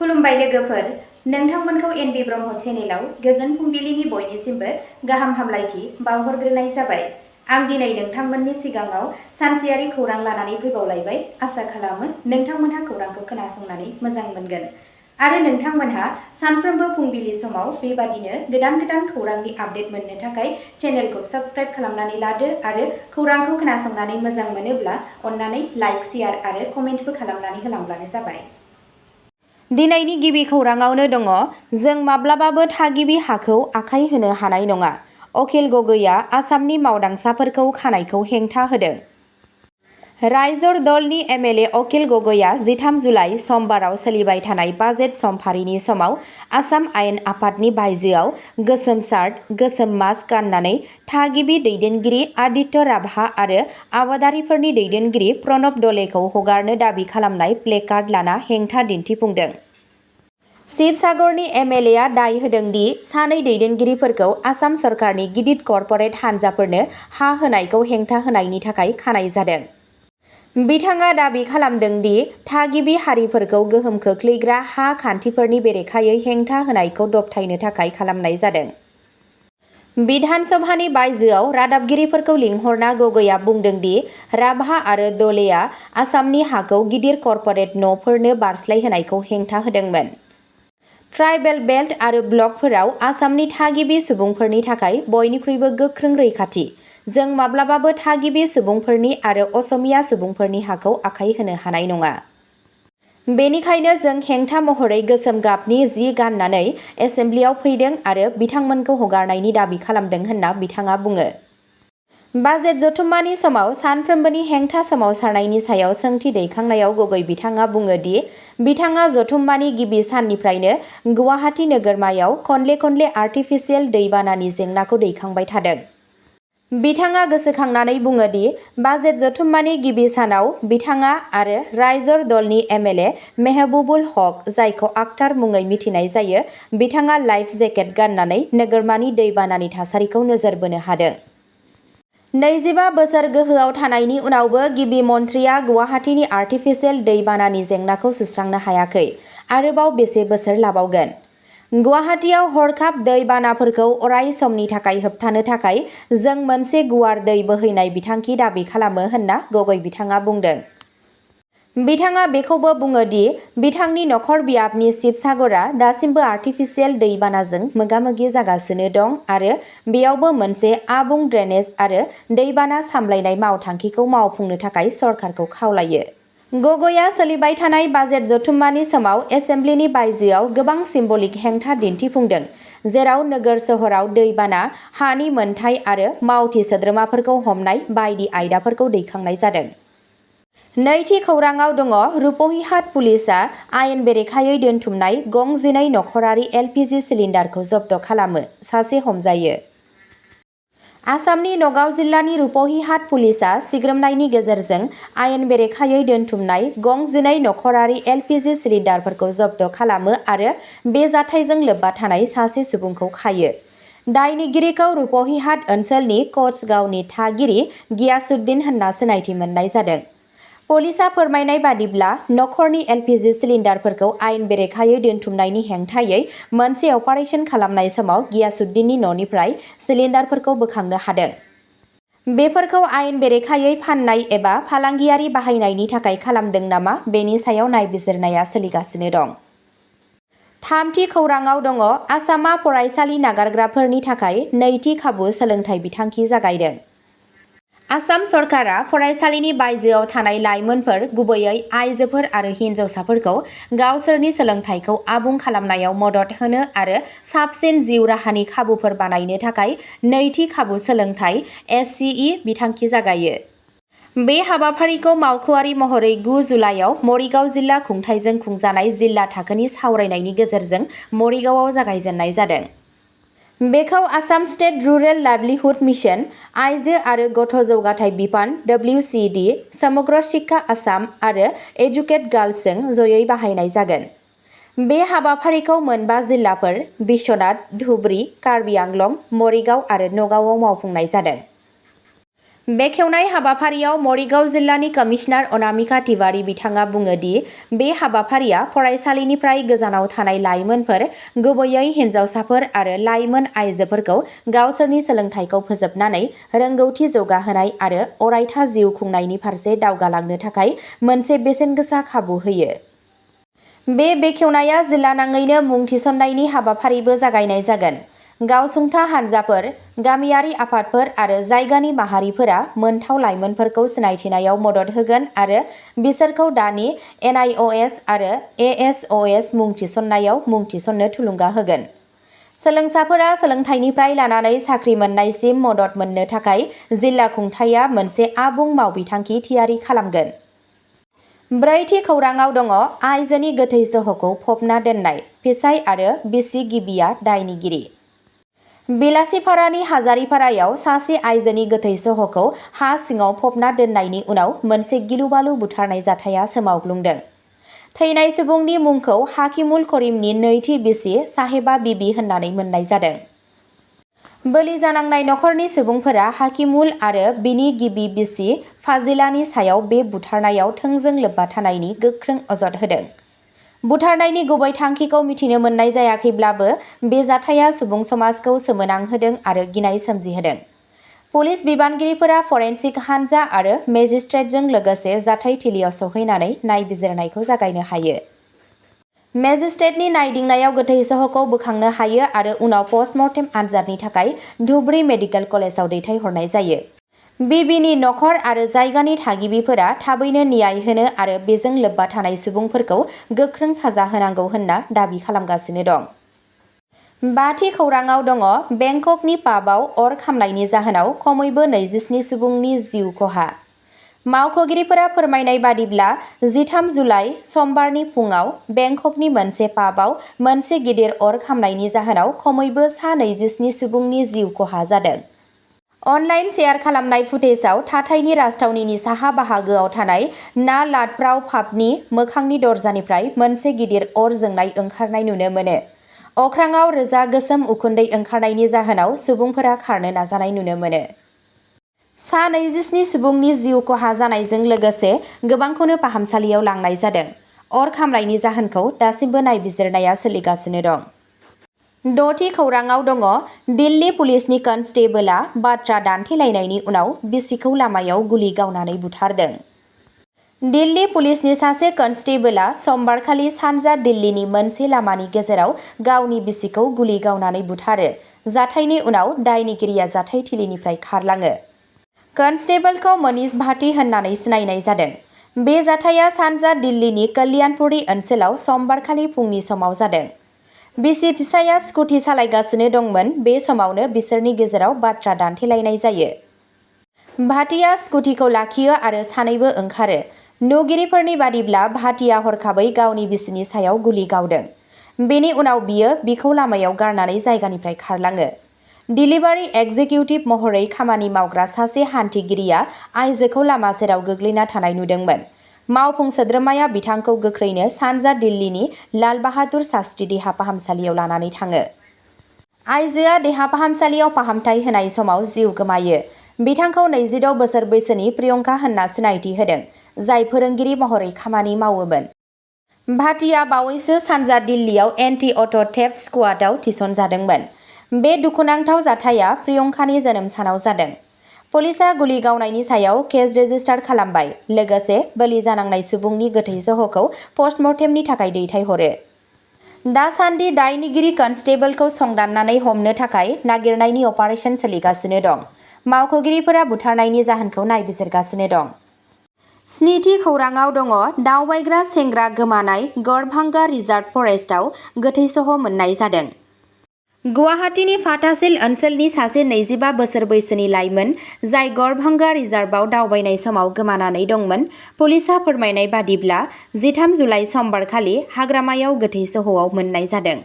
खुलुमबाय लोगोफोर, नोंथांमोनखौ एनबि ब्रह्म चेनेलाव गोजोन फुंबिलिनि बयनिसिमबो गाहाम हामलायथि बावहरग्रोनाय जाबाय। आं दिनै नोंथांमोननि सिगाङाव सानसेयारि खौरां लानानै फैबावलायबाय। आसा खालामो नोंथांमोनहा खौरांखौ खोनासंनानै मोजां मोनगोन आरो नोंथांमोनहा सानफ्रोमबो फुंबिलि समाव बेबादिनो गोदान खौरांनि आपडेट मोननो थाखाय चेनेलखौ साबस्क्राइब खालामनानै लादो आरो खौरांखौ खोनासंनानै मोजां मोनोब्ला अन्नानै लाइक, शेयार आरो कमेन्टबो खालामनानै होलांब्लानो जाबाय। दिनैनि गिबि खौराङावनो दङ, जों माब्लाबाबो थागिबि हाखौ आखाइ होनो हानाय नङा। अखिल गगैआ आसामनि मावदांसाफोरखौ खानायखौ हेंथा होदों। रायजर दलनि एमएलए अखिल गगैआ 13 जुलाइ समबाराव सोलिबाय थानाय बाजेट समफारिनि समाव आसाम आयेन आफादनि बायजोआव गोसोम शार्ट, गोसोम मास्क गाननानै थागिबि दैदेनगिरि आदित्य राभा आरो आबादारिफोरनि दैदेनगिरि प्रणब दलेखौ हगारनो दाबि खालामनाय प्लेकार्ड लाना हेंथा दिन्थिफुंदों। शिबसागरनि एमएलएआ दाय होदों दि सानै दैदेनगिरिफोरखौ आसाम सरकारनि गिदिर कर्परेट हानजाफोरनो हा होनायखौ हेंथा होनायनि थाखाय खानाय जादों। बिथाङा दाबि खालामदों दि थागिबि हारिफोरखौ गोहोम खोख्लैग्रा हा खान्थिफोरनि बेरेखायै हेंथा होनायखौ दबथायनो थाखाय खालामनाय जादों। बिधान सभानि बायजोआव रादाबगिरिफोरखौ लिंहरना गगैआ बुंदों दि राभा आरो दलेआ आसामनि हाखौ गिदिर कर्परेट न'फोरनो बारस्लायहोनायखौ हेंथा होदोंमोन। ट्राइबेल बेल्ट आरो ब्लकफोराव आसामनि थागिबि सुबुंफोरनि थाखाय बयनिख्रुइबो गोख्रों रैखाथि। जों माब्लाबाबो थागिबि सुबुंफोरनि आरो असमिया सुबुंफोरनि हाखौ आखाइ होनो हानाय नङा। बेनिखायनो जों हेंथा महरै गोसोम गाबनि जि गाननानै एसेम्ब्लियाव फैदों आरो बिथांमोनखौ हगारनायनि दाबि खालामदों होनना बिथाङा बुङो। बाजेट जथुम्मानि समाव सानफ्रोमबोनि हेंथा सोमावसारनायनि सायाव सोंथि दैखांनायाव गगै बिथाङा बुङो दि बिथाङा जथुम्मानि गिबि साननिफ्रायनो गुवाहाटी नोगोरमायाव खनले आर्टिफिसियेल दैबानानि जेंनाखौ दैखांबाय थादों। बिथाङा गोसोखांनानै बुङो दि बाजेट जथुम्मानि गिबि सानाव बिथाङा आरो रायजर दलनि एमएलए मेहबुबुल हक, जायखौ आक्तार मुङै मिथिनाय जायो, बिथाङा लाइफ जेकेट गाननानै नोगोरमानि दैबानानि थासारिखौ नोजोर बोनो हादों। 25 बोसोर गोहोआव थानायनि उनावबो गिबि मन्थ्रिया गुवाहाटीनि आर्टिफिसियेल दैबानानि जेंनाखौ सुस्रांनो हायाखै। आरोबाव बेसे बोसोर लाबावगोन? गुवाहाटीआव हरखाब दै बानाफोरखौ अराय समनि थाखाय होबथानो थाखाय जों मोनसे गुवार दै बोहैनाय बिथांखि दाबि खालामो होनना गगै बिथाङा बुंदों। बिथाङा बेखौबो बुङो दि बिथांनि नखर बियाबनि शिबसागरआ दासिमबो आर्टिफिसियेल दैबानाजों मोगा-मोगि जागासिनो दं आरो बेयावबो मोनसे आबुं ड्रेनेज आरो दैबाना सामलायनाय मावथांखिखौ मावफुंनो थाखाय सरकारखौ खावलायो। गगैआ सोलिबाय थानाय बाजेट जथुम्मानि समाव एसेम्ब्लिनि बायजोआव गोबां सिम्बलिक हेंथा दिन्थिफुंदों, जेराव नोगोर सोहोराव दैबाना, हानि मोनथाय आरो मावथि सोद्रोमाफोरखौ हमनाय बायदि आयदाफोरखौ दैखांनाय जादों। नैथि खौराङाव दङ, रुपहिहाट पुलिसआ आयेन बेरेखायै दोनथुमनाय गं 12 नखरारि एलपिजि सिलिन्डारखौ जब्द खालामो, सासे हमजायो। आसामनि नगाव जिल्लानि रुपहिहाट पुलिसआ सिग्रोमनायनि गेजेरजों आयेन बेरेखायै दोनथुमनाय गं 12 नखरारि एलपिजि सिलिन्डारफोरखौ जब्द खालामो आरो बे जाथायजों लोब्बा थानाय सासे सुबुंखौ खायो। दायनिगिरिखौ रुपहिहाट ओनसोलनि कचगावनि थागिरि गियासुद्दिन होनना सिनायथि मोननाय जादों। पुलिसआ फोरमायनाय बादिब्ला, नखरनि एलपिजि सिलिन्डारफोरखौ आयेन बेरेखायै दोनथुमनायनि हेंथायै मोनसे अपारेसन खालामनाय समाव गियासुद्दिननि न'निफ्राय सिलिन्डारफोरखौ बोखांनो हादों। बेफोरखौ आयेन बेरेखायै फाननाय एबा फालांगियारि बाहायनायनि थाखाय खालामदों नामा बेनि सायाव नायबिजिरनाया सोलिगासिनो दं। थामथि खौराङाव दङ, आसामआ फरायसालि नागारग्राफोरनि थाखाय नैथि खाबु सोलोंथाइ बिथांखि जागायदों। आसाम सरकारा फरायसालिनि बायजोआव थानाय लाइमोनफोर, गुबैयै आइजोफोर आरो हिनजावसाफोरखौ गावसोरनि सोलोंथाइखौ आबुं खालामनायाव मदद होनो आरो साबसिन जिउ राहानि खाबुफोर बानायनो थाखाय नैथि खाबु सोलोंथाइ (एससिइ) बिथांखि जागायो। बे हाबाफारिखौ मावख'आरि महरै 9 जुलाइआव मरिगाव जिल्ला खुंथायजों खुंजानाय जिल्ला थाखोनि सावरायनायनि गेजेरजों मरिगावआव जागायजेननाय जादों। बेखौ Assam state rural livelihood mission, आइजो आरो गथ' जौगाथाय बिफान (WCD), समग्र शिक्षा आसाम आरो एजुकेट गार्लसजों जयै बाहायनाय जागोन। बे हाबाफारिखौ मोनबा जिल्लाफोर बिश्वनाथ, धुबरी, कार्बि आंलं, मरिगाव आरो नगावआव मावफुंनाय जादों। बेखेवनाय हाबाफारियाव मरिगाव जिल्लानि कमिशनार अनामिका तिवारी बिथाङा बुङो दि बे हाबाफारिया फरायसालिनिफ्राय गोजानाव थानाय लाइमोनफोर, गुबैयै हिन्जावसाफोर आरो लाइमोन आइजोफोरखौ गावसोरनि सोलोंथाइखौ फोजोबनानै रोंगौथि जौगाहोनाय आरो अरायथा जिउ खुंनायनि फारसे दावगालांनो थाखाय मोनसे बेसेनगोसा खाबु होयो। बे बेखेवनाया जिल्लानाङैनो मुं थिसननायनि हाबाफारिबो जागायनाय जागोन। गावसुंथा हानजाफोर, गामियारि आफादफोर आरो जायगानि माहारिफोरा मोनथाव लाइमोनफोरखौ सिनायथिनायाव मदद होगोन आरो बिसोरखौ दानि NIOS आरो ASOS मुं थिसननायाव मुं थिसननो थुलुंगा होगोन। सोलोंसाफोरा सोलोंथाइनिफ्राय लानानै साख्रि मोननायसिम मदद मोननो थाखाय जिल्ला खुंथायआ मोनसे आबुं मावबिथांखि थियारि खालामगोन। ब्रैथि खौराङाव दङ आइजोनि गोथै सह'खौ फबना दोननाय, फिसाय आरो बिसि गिबिया दायनिगिरि। बिलासिपारानि हाजारिपारायाव सासे आइजोनि गोथै सह'खौ हा सिङाव फबना दोननायनि उनाव मोनसे गिलुबालु बुथारनाय जाथाया सोमावग्लुंदों। थैनाय सुबुंनि मुंखौ हाकिमुल करिमनि नैथि बिसि साहेबा बिबि होननानै मोननाय जादों। बोलि जानांनाय नखरनि सुबुंफोरा हाकिमुल आरो बिनि गिबि बिसि फाजिलानि सायाव बे बुथारनायाव थोंजों लोब्बा थानायनि गोख्रों अजद होदों। बुथारनायनि गुबै थांखिखौ मिथिनो मोननाय जायाखैब्लाबो बे जाथाया सुबुं समाजखौ सोमोनांहोदों आरो गिनाय सोमजिहोदों। पुलिस बिबानगिरिफोरा फरेन्सिक हानजा आरो मेजिस्ट्रेटजों लोगोसे जाथायथिलियाव सौहैनानै नायबिजिरनायखौ जागायनो हायो। मेजिस्ट्रेटनि नायदिंनायाव गोथै सह'खौ बोखांनो हायो आरो उनाव पस्टमर्टेम आनजादनि थाखाय धुबरी मेडिकेल कलेजाव दैथायहरनाय जायो। बिबिनि नखर आरो जायगानि थागिबिफोरा थाबैनो न्याय होनो आरो बेजों लोब्बा थानाय सुबुंफोरखौ गोख्रों साजा होनांगौ होनना दाबि खालामगासिनो दं। बाथि खौराङाव दङ बेंककनि पाबआव अर खामनायनि जाहोनाव खमैबो 27 सुबुंनि जिउ खहा। मावख'गिरिफोरा फोरमायनाय बादिब्ला 13 जुलाइ समबारनि फुंआव बेंककनि मोनसे पाबआव मोनसे गिदिर अर खामनायनि जाहोनाव खमैबो सा 27 सुबुंनि जिउ खहा जादों। अनलाइन शेयार खालामनाय फुटेजआव थाथाइनि राजथावनिनि साहा बाहागोआव थानाय ना लादफ्राव पाबनि मोखांनि दरजानिफ्राय मोनसे गिदिर अर जोंनाय ओंखारनाय नुनो मोनो। अख्राङाव रोजा गोसोम उखुन्दै ओंखारनायनि जाहोनाव सुबुंफोरा खारनो नाजानाय नुनो मोनो। सा 27 सुबुंनि जिउ खहा जानायजों लोगोसे गोबांखौनो फाहामसालियाव लांनाय जादों। अर खामनायनि जाहोनखौ दासिमबो नायबिजिरनाया सोलिगासिनो दं। द'थि खौराङाव दङ दिल्ली पुलिसनि कनस्टेबलआ बाथ्रा दान्थेलायनायनि उनाव बिसिखौ लामायाव गुलि गावनानै बुथारदों। दिल्ली पुलिसनि सासे कनस्टेबलआ समबारखालि सानजा दिल्लीनि मोनसे लामानि गेजेराव गावनि बिसिखौ गुलि गावनानै बुथारो। जाथायनि उनाव दायनिगिरिया जाथायथिलिनिफ्राय खारलाङो। कनस्टेबलखौ मनीष भाटी होननानै सिनायनाय जादों। बे जाथाया सानजा दिल्लीनि कल्याणपुरी ओनसोलाव समबारखालि फुंनि समाव जादों। बिसि फिसाया स्कुटि सालायगासिनो दंमोन। बे समावनो बिसोरनि गेजेराव बाथ्रा दान्थेलायनाय जायो। भाटीया स्कुटिखौ लाखियो आरो सानैबो ओंखारो। नुगिरिफोरनि बादिब्ला भाटीया हरखाबै गावनि बिसिनि सायाव गुलि गावदों। बेनि उनाव बियो बिखौ लामायाव गारनानै जायगानिफ्राय खारलाङो। डिलिभारि एक्जिकिउटिभ महरै खामानि मावग्रा सासे हान्थिगिरिया आइजोखौ लामा सेराव गोग्लैना थानाय नुदोंमोन। मावफुं सोद्रोमाया बिथांखौ गोख्रैनो सानजा दिल्लीनि लाल बाहादुर शास्त्री देहा फाहामसालियाव लानानै थाङो। आइजोआ देहा फाहामसालियाव फाहामथाय होनाय समाव जिउ गोमायो। बिथांखौ 26 बोसोर बैसोनि प्रियंका होनना सिनायथि होदों, जाय फोरोंगिरि महरै खामानि मावोमोन। भाटीआ बावैसो सानजा दिल्लीयाव एन्टि अट' थेफ्ट स्क्वाडआव थिसनजादोंमोन। बे दुखुनांथाव जाथाया प्रियंकानि जोनोम सानाव जादों। पुलिसआ गुलि गावनायनि सायाव केस रेजिस्टार खालामबाय, लोगोसे बोलि जानांनाय सुबुंनि गोथै सह'खौ पस्टमर्टेमनि थाखाय दैथायहरो। दासान्दि दायनिगिरि कनस्टेबलखौ संदाननानै हमनो थाखाय नागिरनायनि अपारेसन सोलिगासिनो दं। मावख'गिरिफोरा बुथारनायनि जाहोनखौ नायबिजिरगासिनो दं। स्निथि खौराङाव दङ दावबायग्रा सेंग्रा गोमानाय गड़भांगा रिजार्भ फरेस्टआव गोथै सह' मोननाय जादों। गुवाहाटीनि फाथासिल ओनसोलनि सासे 25 बोसोर बैसोनि लाइमोन, जाय गड़भांगा रिजार्भआव दावबायनाय समाव गोमानानै दंमोन। पुलिसआ फोरमायनाय बादिब्ला 13 जुलाइ समबारखालि हाग्रामायाव गोथै सह'आव मोननाय जादों।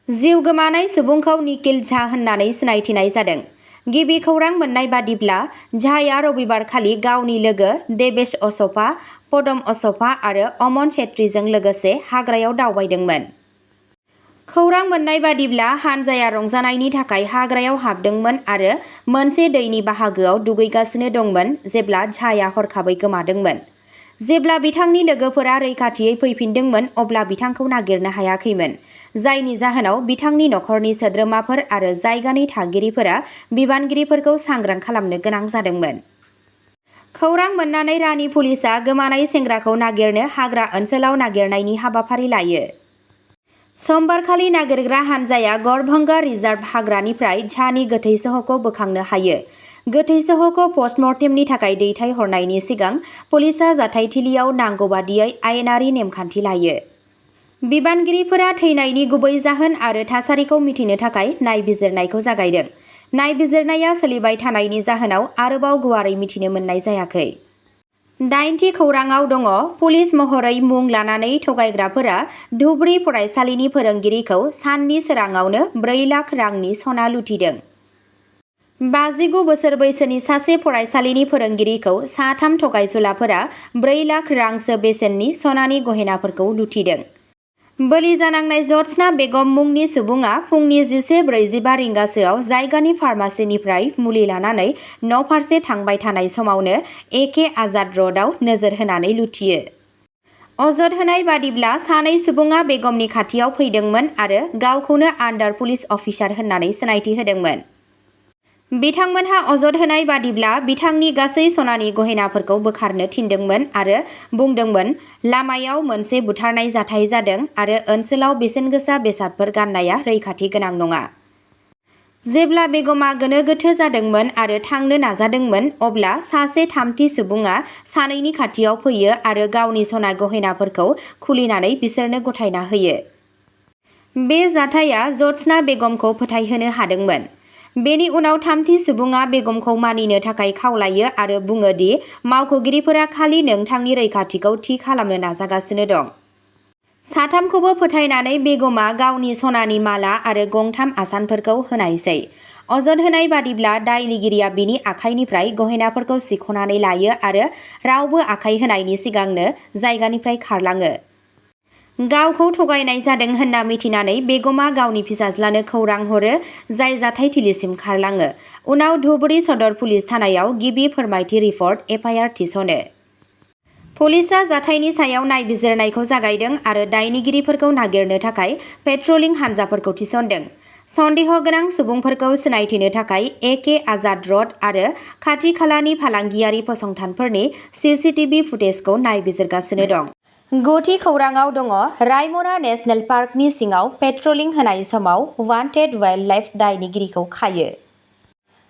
जिउ गोमानाय सुबुंखौ निखिल झा होननानै सिनायथिनाय जादों। गिबि खौरां मोननाय बादिब्ला झाया रबिबारखालि गावनि लोगो देबेश असफा, पदम असफा आरो अमन छेत्रीजों लोगोसे हाग्रायाव दावबायदोंमोन। खौरां मोननाय बादिब्ला हानजाया रंजानायनि थाखाय हाग्रायाव हाबदोंमोन आरो मोनसे दैनि बाहागोआव दुगैगासिनो दंमोन जेब्ला झाया हरखाबै गोमादोंमोन। जेब्ला बिथांनि लोगोफोरा रैखाथियै फैफिनदोंमोन अब्ला बिथांखौ नागिरनो हायाखैमोन, जायनि जाहोनाव बिथांनि नखरनि सोद्रोमाफोर आरो जायगानि थागिरिफोरा बिबानगिरिफोरखौ सांग्रां खालामनो गोनां जादोंमोन। खौरां मोननानै रानि पुलिसआ गोमानाय सेंग्राखौ नागिरनो हाग्रा ओनसोलाव नागिरनायनि हाबाफारि लायो। समबारखालि नागिरग्रा हानजाया गौरभंगा रिजार्भ हाग्रानिफ्राय झानि गोथै सहखौ बोखांनो हायो। गोथै सहखौ पस्टमर्टेमनि थाखाय दैथायहरनायनि सिगां पुलिसआ जाथायथिलियाव नांगौबादियै आयेनारि नेमखान्थि लायो। बिबानगिरिफोरा थैनायनि गुबै जाहोन आरो थासारिखौ मिथिनो थाखाय नायबिजिरनायखौ जागायदों। नायबिजिरनाया सोलिबाय थानायनि जाहोनाव आरोबाव गुवारै मिथिनो मोननाय जायाखै। 8थि खौराङाव दङ पुलिस महरै मुं लानानै थगायग्राफोरा धुबुरी फरायसालिनि फोरोंगिरिखौ साननि सोराङावनो 4 लाख रांनि सना लुथिदों। 59 बोसोर बैसोनि सासे फरायसालिनि फोरोंगिरिखौ साथाम थगायसुलाफोरा 4 लाख रांसो बेसेननि सनानि गहेनाफोरखौ लुथिदों। बोलि जानांनाय जत्स्ना बेगम मुंनि सुबुङा फुंनि 11:45 रिंगासोआव जायगानि फार्मासिनिफ्राय मुलि लानानै न'फारसे थांबाय थानाय समावनो एके आजाद र'डआव नोजोर होनानै लुथियो। अजद होनाय बादिब्ला सानै सुबुङा बेगमनि खाथियाव फैदोंमोन आरो गावखौनो आन्डार पुलिस अफिसार होननानै सिनायथि होदोंमोन। बिथांमोनहा अजद होनाय बादिब्ला बिथांनि गासै सनानि गहेनाफोरखौ बोखारनो थिनदोंमोन आरो बुंदोंमोन लामायाव मोनसे बुथारनाय जाथाय जादों आरो ओनसोलाव बेसेनगोसा बेसादफोर गाननाया रैखाथि गोनां नङा। जेब्ला बेगमा गोनो गोथो जादोंमोन आरो थांनो नाजादोंमोन अब्ला सासे थामथि सुबुङा सानैनि खाथियाव फैयो आरो गावनि सना गहेनाफोरखौ खुलिनानै बिसोरनो गथायना होयो। बे जाथाया जत्स्ना बेगमखौ फोथायहोनो हादोंमोन। बेनि उनाव थामथि सुबुङा बेगमखौ मानिनो थाखाय खावलायो आरो बुङो दि मावख'गिरिफोरा खालि नोंथांनि रैखाथिखौ थि खालामनो नाजागासिनो दं। साथामखौबो फोथायनानै बेगमा गावनि सनानि माला आरो गंथाम आसानफोरखौ होनायसै। अजद होनाय बादिब्ला दायनिगिरिया बिनि आखाइनिफ्राय गहेनाफोरखौ सिख'नानै लायो आरो रावबो आखाइ होनायनि सिगांनो जायगानिफ्राय खारलाङो। गावखौ थगायनाय जादों होनना मिथिनानै बेगमा गावनि फिसाज्लानो खौरां हरो, जाय जाथायथिलिसिम खारलाङो। उनाव धुबुरी सदर पुलिस थानायाव गिबि फोरमायथि रिपर्ट (एफआइआर) थिसनो। पुलिसआ जाथायनि सायाव नायबिजिरनायखौ जागायदों आरो दायनिगिरिफोरखौ नागिरनो थाखाय पेट्रलिं हानजाफोरखौ थिसनदों। सन्देह गोनां सुबुंफोरखौ सिनायथिनो थाखाय एके आजाद र'ड आरो खाथि-खालानि फालांगियारि फसंथानफोरनि सीसीटीवी फुटेजखौ नायबिजिरगासिनो दं। 9थि खौराङाव दङ रायमना नेशनेल पार्कनि सिङाव पेट्रलिं होनाय समाव वान्टेड वाइल्डलाइफ दायनिगिरिखौ खायो।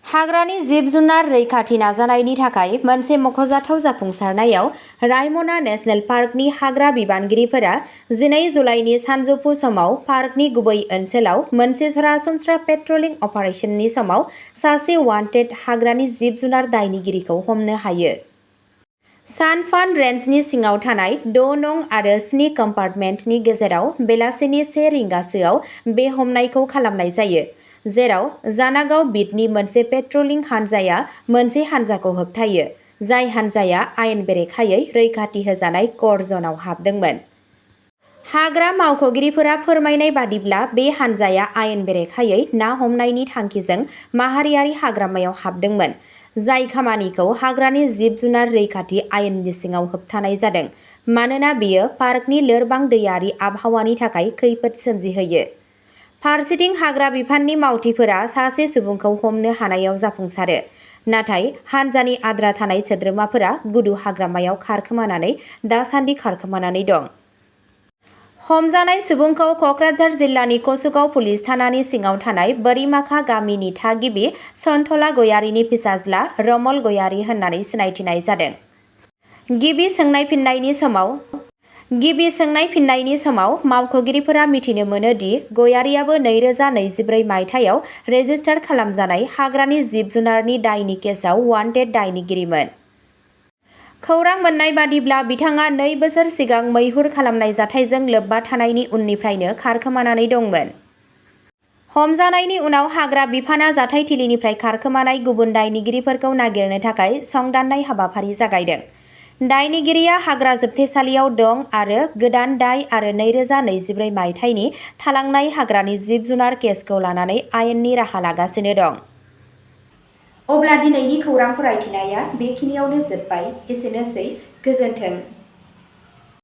हाग्रानि जिब-जुनार रैखाथि नाजानायनि थाखाय मोनसे मख'जाथाव जाफुंसारनायाव रायमना नेशनेल पार्कनि हाग्रा बिबानगिरिफोरा 12 जुलाइनि सानजौफु समाव पार्कनि गुबै ओनसोलाव मोनसे सरासनस्रा पेट्रलिं अपारेशननि समाव सासे वान्टेड हाग्रानि जिब-जुनार दायनिगिरिखौ हमनो हायो। सानफान रेन्जनि सिङाव थानाय 6 नं आरो 7 कम्पार्टमेन्टनि गेजेराव बेलासिनि 1 रिंगासोआव बे हमनायखौ खालामनाय जायो, जेराव जानागाव बिटनि मोनसे पेट्रलिं हानजाया मोनसे हानजाखौ होबथायो, जाय हानजाया आयेन बेरेखायै रैखाथि होजानाय क'र जनआव हाबदोंमोन। हाग्रा मावख'गिरिफोरा फोरमायनाय बादिब्ला बे हानजाया आयेन बेरेखायै ना हमनायनि थांखिजों माहारियारि हाग्रामायाव हाबदोंमोन, जाय खामानिखौ हाग्रानि जिब-जुनार रैखाथि आयेननि सिङाव होबथानाय जादों मानोना बेयो पार्कनि लोरबां दैयारि आबहावानि थाखाय खैफोद सोमजिहोयो। फारसेथिं हाग्रा बिफाननि मावथिफोरा सासे सुबुंखौ हमनो हानायाव जाफुंसारो, नाथाय हानजानि आद्रा थानाय सोद्रोमाफोरा गुदु हाग्रामायाव खारखोमानानै दासान्दि खारखोमानानै दं। हमजानाय सुबुंखौ कक्राझार जिल्लानि कसुगाव पुलिस थानानि सिङाव थानाय बोरिमाखा गामिनि थागिबि सन्थला गयारिनि फिसाज्ला रमल गयारि होननानै सिनायथिनाय जादों। गिबि सोंनाय फिननायनि समाव मावख'गिरिफोरा मिथिनो मोनो दि गयारियाबो 2024 मायथाइयाव रेजिस्टार खालामजानाय हाग्रानि जिब-जुनारनि दायनि केसआव वान्टेड दायनिगिरिमोन। खौरां मोननाय बादिब्ला बिथाङा 2 बोसोर सिगां मैहुर खालामनाय जाथायजों लोब्बा थानायनि उननिफ्रायनो खारखोमानानै दंमोन। हमजानायनि उनाव हाग्रा बिफानआ जाथायथिलिनिफ्राय खारखोमानाय गुबुन दायनिगिरिफोरखौ नागिरनो थाखाय संदाननाय हाबाफारि जागायदों। दायनिगिरिया हाग्रा जोबथेसालियाव दं आरो गोदान दाय आरो 2024 मायथाइनि थालांनाय हाग्रानि जिब-जुनार केसखौ लानानै आयेननि राहा लागासिनो दं। अब्ला दिनैनि खौरां फरायथिनाया बेखिनियावनो जोबबाय। एसेनोसै, गोजोन्थों।